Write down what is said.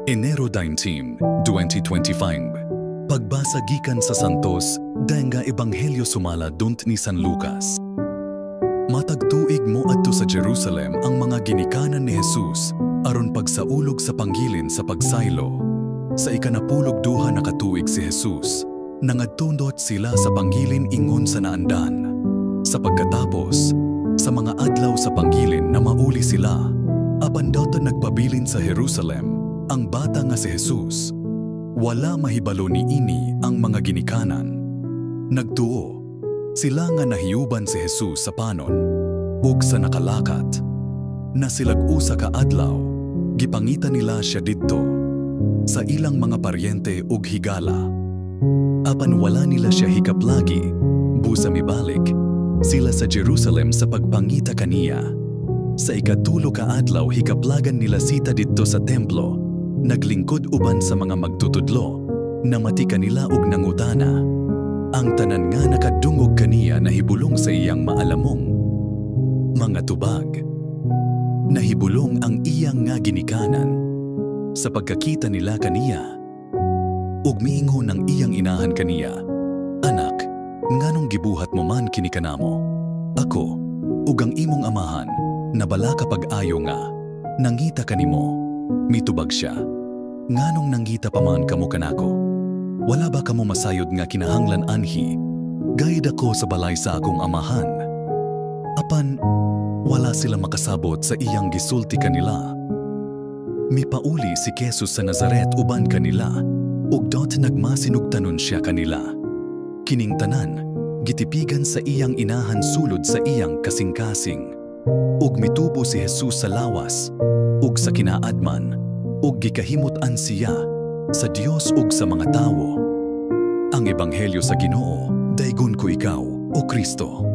Enero 19, 2025. Pagbasa gikan sa Santos nga Ebanghelyo sumala dunt ni San Lucas. Matag tuig moadto sa Jerusalem ang mga ginikanan ni Jesus aron pagsaulog sa panghilin sa pagsaylo. Sa ikanapulog duha na katuig si Jesus, nangadto sila sa panghilin ingon sa naandan. Sa pagkatapos, sa mga adlaw sa panghilin na mauli sila, apan daton nagpabilin sa Jerusalem ang bata nga si Jesus. Wala mahibalo ni ini ang mga ginikanan. Nagtuo sila nga nahiuban si Jesus sa panon ug sa nakalakat. Na silag usa ka adlaw, gipangita nila siya didto sa ilang mga paryente ug higala. Apan wala nila siya hikaplagi, busa mibalik sila sa Jerusalem sa pagpangita kaniya. Sa ikatulo ka adlaw, hikaplagan nila sita didto sa templo, naglingkod uban sa mga magtutudlo, namati kanila og nangutana. Ang tanan nga nakadungog kaniya nahibulong sa iyang maalamong mga tubag. Nahibulong ang iyang nga ginikanan sa pagkakita nila kaniya. Ug miingon ang iyang inahan kaniya, "Anak, nganong gibuhat mo man kini kanamo? Ako ug ang imong amahan nabalaka pag-ayo nga nangita kanimo." Mitubag siya, "Nganong nangita pa man kamo kanako? Wala ba kamo masayod nga kinahanglan anhi gayud ako sa balay sa akong amahan?" Apan wala sila makasabot sa iyang gisulti kanila. Mipauli si Jesus sa Nazaret uban kanila, ug dot nagmasinugtanon siya kanila. Kining tanan gitipigan sa iyang inahan sulod sa iyang kasing-kasing. Ug mitubo si Jesus sa lawas ug sa kinaadman, ug gikahimut-an siya sa Dios ug sa mga tawo. Ang Ebanghelyo sa Ginoo. Daygon ko ikaw, O Kristo.